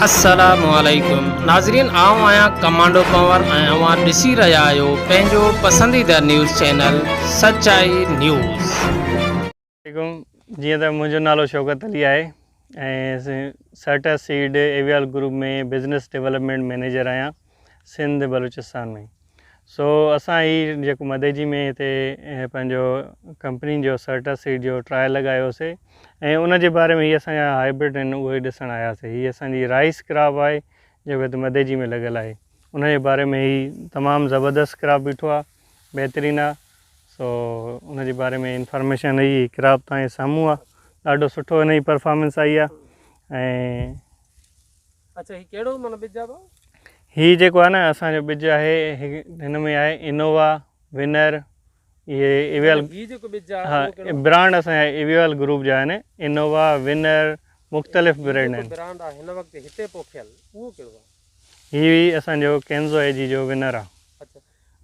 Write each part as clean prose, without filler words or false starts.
السلام عليڪم ناظرين آئون آهيان ڪمانڊو پنور ۽ اوهان ڏسي رهيا آهيو پنهنجو پسنديده نيوز چينل سچائي نيوز. عليڪم جيئن ته منهنجو نالو شوڪت علي آهي ۽ سرٽس سيڊ ايويال گروپ ۾ بزنس ڊولپمينٽ مئنيجر آهيان سنڌ بلوچستان ۾ سو اسان هي جيڪو مديجي ۾ هتي پنهنجو ڪمپني جو سرٽس سيڊ جو ٽرائل لڳايوسي ۽ ان جي باري ۾ هي اسان جا هائبرڊ آهن اهي ڏسڻ آياسي هي اسان جي رائس ڪراپ آهي جيڪو هتي مديجي ۾ لڳل آهي ان جي باري ۾ هي تمام زبردست ڪراپ بيٺو آهي بهترين آهي سو ان جي باري ۾ انفارميشن هي ڪراپ تان جي سامهون آهي ڏاڍو سٺو هن جي پرفارمنس آئي آهي ۽ اڇا هي ڪهڙو معنيٰ ٻج آ ڀاء؟ هي جيڪو آهي نه اسان جو ٻج آهي هن ۾ آهي انووا، ونر، اهي ايويل هي جيڪو ٻج آهي ها اهو ڪهڙو آهي؟ برانڊ اسان جا ايويل گروپ جا آهن انووا، ونر، مختلف هي برانڊ جيڪو آهن. برانڊ آهي هن وقت هتي پوکيل اهو ڪهڙو آهي؟ هي اسان جو ڪينزو اي جي جو ونر آهي. اڇا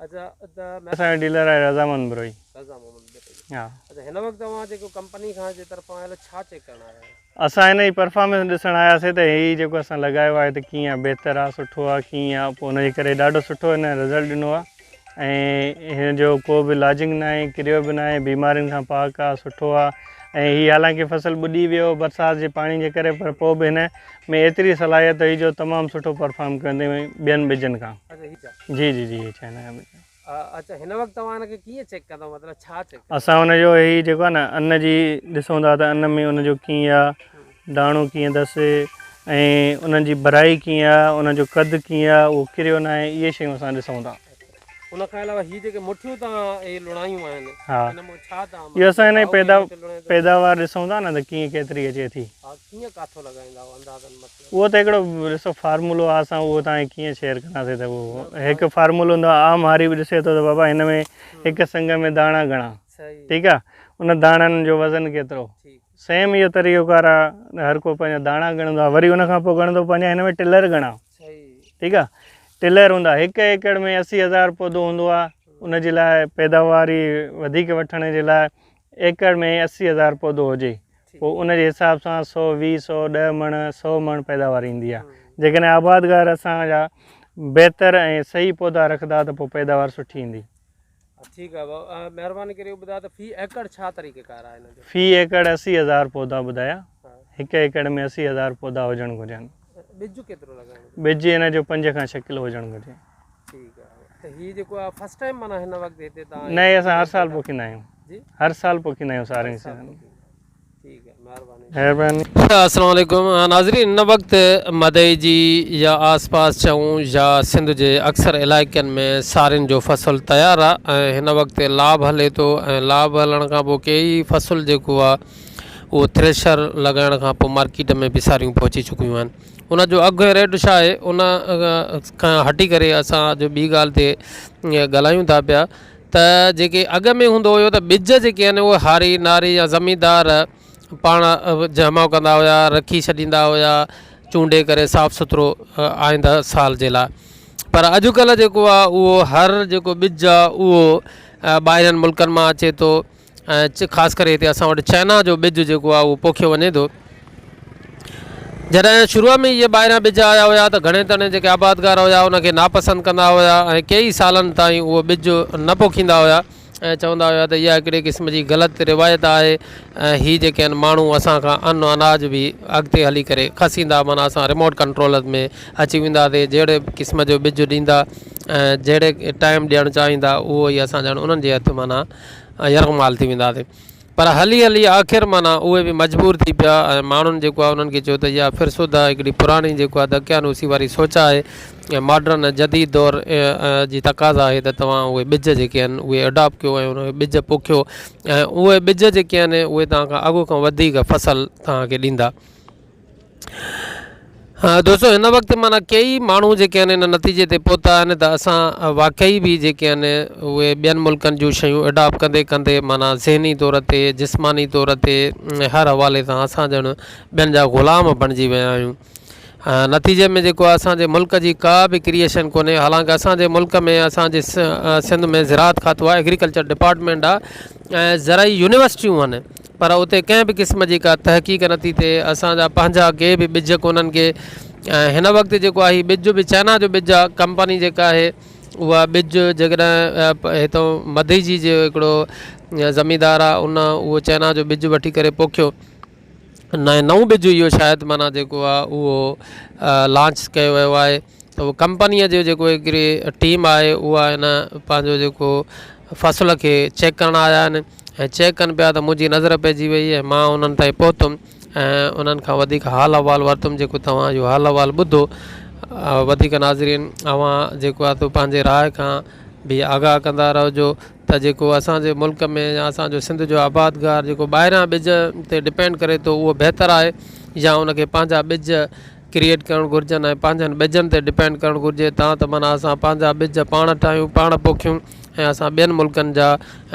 اڇا ته اسان جو ڊيلر آهي رضا محمد بروهي. رضا محمد بروهي ها. اڇا هن وقت اوهان جيڪو ڪمپني کان جي طرفان آيل ڇا چيڪ ڪرڻ آيا آهيو؟ اسان هن جي پرفارمنس ڏسڻ آياسي ته هي جيڪو اسان لڳايو آهي ته ڪيئن آهي بهتر آهي سٺو آهي ڪيئن آهي پوء ان جي ڪري ڏاڍو سٺو هن رزلٽ ڏنو آهي ۽ هن جو ڪو به لاجنگ ناهي ڪريو به ناهي بيمارين کان پاڪ آهي سٺو آهي ۽ هي حالانڪه فصل ٻڏي ويو برسات جي پاڻي جي ڪري پر پوء به هن ۾ ايتري صلاحيت هئي جو تمام سٺو پرفارم ڪيو اٿئي ٻين ٻجن کان جي جي جي هي چائنا جا ٻج. اچا هن وقت توهان هن کي ڪيئن چيڪ ڪندؤ مطلب ڇا چيڪ ڪندؤ؟ اسان ان جو هي جيڪو آهي نه ان جي ڏسون ٿا ته ان ۾ ان جو ڪيئن آ داڻو ڪيئن اٿس ۽ انهن جي ڀرائي ڪيئن آ ان جو قد ڪيئن آ اهو ڪريو نه آهي اهي شيون اسان ڏسون ٿا. ان کان علاوه هي جيڪي مٺيون توهان هي لڻايون آهن ها ان مان ڇا توهان اهو اسان هن جي ڀائو پيدا ڪيئن مٺيون لڻائيندؤ؟ پيداوار ڏسون ٿا نه ته ڪيئن ڪيتري اچي ٿي. ها ڪيئن ڪاٿو لڳائيندا آهيو اندازن مطلب؟ اهو ته هڪڙو ڏسو فارمولو آهي اسان اهو توهان کي ڪيئن شيئر ڪنداسين ته اهو هڪ فارمولو هوندو آهي عام هاري به ڏسي ٿو ته بابا هن ۾ هڪ سنگ ۾ داڻا گهڻا ٺيڪ آهي ان داڻن جو وزن ڪيترو سيم اهو طريقو ڪار آهي هر ڪو پنهنجا داڻا ڳڻندو آهي وري ان کان پوء ڳڻندو پنهنجا هن ۾ ٽلر گهڻا ٺيڪ آهي ٽلر هوندا هڪ ايڪڙ ۾ 80,000 پودو هوندو آهي ان جي لاء پيداواري وڌيڪ وٺڻ جي لاء ايڪڙ ۾ 80,000 پودو هجي پوء ان جي حساب سان 120، 110 مڻ، 100 مڻ پيداوار ايندي آهي. جيڪڏهن آبادگار اسان جا بهتر ۽ صحيح پوڌا رکندا ته پوء پيداوار سٺي ايندي. ٺيڪ آهي ڀاء مهرباني ڪري اهو ٻڌايو ته في ايڪڙ ڇا طريقي ڪار آهي ان جو؟ في ايڪڙ 80,000 پوڌا ٻڌايا. هڪ ايڪڙ ۾ 80,000 پوڌا هجڻ گهرجن. ٻج ڪيترو لڳائڻ گهرجي؟ ٻج ان جو 5 کان 6 ڪلو هجڻ گهرجي. ٺيڪ آهي ته هي جيڪو آهي فرسٽ ٽائيم معنيٰ هن وقت هتي تان نه هي اسان هر سال پوکيندا آهيون. جي هر سال پوکيندا آهيون سارين سيزن ۾. ٺيڪ آهي مهرباني. مهرباني. السلام عليڪم ناظرين هن وقت مدئجي يا آس پاس چئون يا سنڌ جي اڪثر علائقن ۾ سارين جو فصل تيار آ ۽ هن وقت لاڀ هلي ٿو ۽ لاڀ هلڻ کان پوء ڪيئي فصل جيڪو آ اهو ٿريشر لڳائڻ کان پوء مارڪيٽ ۾ به ساريون پهچي چڪيون آهن ان جو اگهه ۽ ريٽ ڇا آهي ان کان هٽي ڪري اسان اڄ ٻي ڳالهه تي ڳالهايون ٿا پيا ته جيڪي اڳ ۾ هوندو هيو ته ٻج جيڪي آهن اهي هاري ناري يا زميندار پاڻ جمع ڪندا هيا رکي ڇڏيندا هيا چونڊي ڪري صاف سٿرو آئنده سال جي لاء پر اڄڪلهه جيڪو آهي اهو هر جيڪو ٻج آهي اهو ٻاهرين ملڪن مان اچي ٿو ۽ خاص ڪري هتي اسان وٽ چائنا جو ٻج جيڪو آهي اهو پوکيو وڃي ٿو جڏهن شروع ۾ اهي ٻاهريان ٻج آيا هيا ته گهڻي تڻي جيڪي آبادگار هيا ان کي ناپسند ڪندا هيا ۽ ڪيئي سالن تائين اهو ٻج نه پوکيندا هيا ۽ چوندا هيا ته اها هڪڙي قسم جي غلط روايت آهي ۽ هي جيڪي آهن ماڻهو اسان کان ان اناج به اڳتي هلي ڪري کسيندا معنيٰ اسان ريموٽ ڪنٽرول ۾ اچي وينداسي جهڙي قسم جو ٻج ڏيندا ۽ جهڙي ٽائيم ڏيڻ چاهيندا اهو ئي اسان ڄڻ انهن جي هٿ معنيٰ يرغمال ٿي وينداسين پر هلي هلي آخر معنيٰ اهي به مجبور ٿي پيا ۽ ماڻهن جيڪو آهي انهن کي چيو ته اها فرسوده هڪڙي پراڻي جيڪو آهي دقيانوسي واري سوچ آهي ۽ ماڊرن ۽ جديد دور جي تقاضا آهي ته توهان اهي ٻج جيڪي آهن اهي اڊاپٽ ڪيو ۽ اهي ٻج پوکيو ۽ اهي ٻج جيڪي آهن اهي توهان کان اڳ کان وڌيڪ فصل توهان کي ڏيندا. دوستو هن وقت معنيٰ ڪيئي ماڻهو جيڪي آهن ان نتيجي تي پهتا آهن ته اسان واقعي به جيڪي آهن اهي ٻين ملڪن جون شيون اڊاپٽ ڪندي ڪندي معنيٰ ذهني طور تي جسماني طور تي هر حوالي سان اسان ڄڻ ٻين جا غلام بڻجي ويا آهيون نتيجي ۾ جيڪو آهي اسان جي ملڪ جي ڪا به ڪريئيشن ڪونهي حالانڪه اسان جي ملڪ ۾ اسان جي سنڌ ۾ زراعت کاتو آهي ايگريڪلچر ڊپارٽمينٽ آهي ۽ زرعي يونيورسٽيون آهن. پر اتي ڪنهن به قسم جي ڪا تحقيق نٿي ٿئي اسان جا پنهنجا ڪي به ٻج ڪونهن ڪي ۽ هن وقت جيڪو آهي ٻج به چائنا جو ٻج آهي ڪمپني جيڪا آهي اها ٻج جيڪڏهن هتو مديجي جو هڪڙو زميندار آهي ان اهو چائنا جو ٻج وٺي ڪري پوکيو نئون ٻج اهو شايد معنيٰ جيڪو آهي اهو لانچ ڪيو ويو آهي ته اهو ڪمپنيء جو جيڪو هڪڙي ٽيم آهي اها هن پنهنجو جيڪو فصل کي چيڪ ڪرڻ آيا آهن ۽ چيڪ ڪن پيا ته منهنجي نظر پئجي وئي ۽ مان انهن تائين پهتم ۽ انهن کان وڌيڪ حال احوال ورتم جيڪو توهان اهو حال احوال ٻڌو وڌيڪ ناظرين اوهان جيڪو آهي سو پنهنجي راء کان به آگاهه ڪندا رهجو ته جيڪو اسان جي ملڪ ۾ يا اسان جو سنڌ جو آبادگار جيڪو ٻاهريان ٻج تي ڊپينڊ ڪري ٿو اهو بهتر آهي يا ان کي پنهنجا ٻج ڪريئيٽ ڪرڻ گهرجن ۽ پنهنجن ٻجن تي ڊپينڊ ڪرڻ گهرجي تان ته معنيٰ اسان پنهنجا ٻج پاڻ ٺاهيون پاڻ پوکيون ۽ اسان ٻين ملڪن جا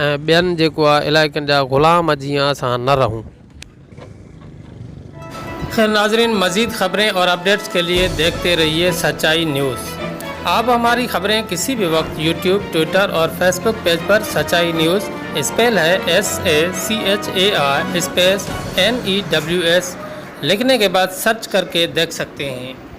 ۽ ٻين جيڪو آهي علائقن جا غلام جيئن اسان نه رهون. خير ناظرين مزيد خبرين اور اپڊيٽس ڪي ليي ديکتي رهيي سچائي نيوز آپ هماري خبرين ڪسي بي وقت يوٽيوب ٽوئٽر اور فيسبوڪ پيج پر سچائي news spell he S A C H A I space N E W S لکنے ڪي بعد سرچ ڪر ڪي ديک سڪتي هين.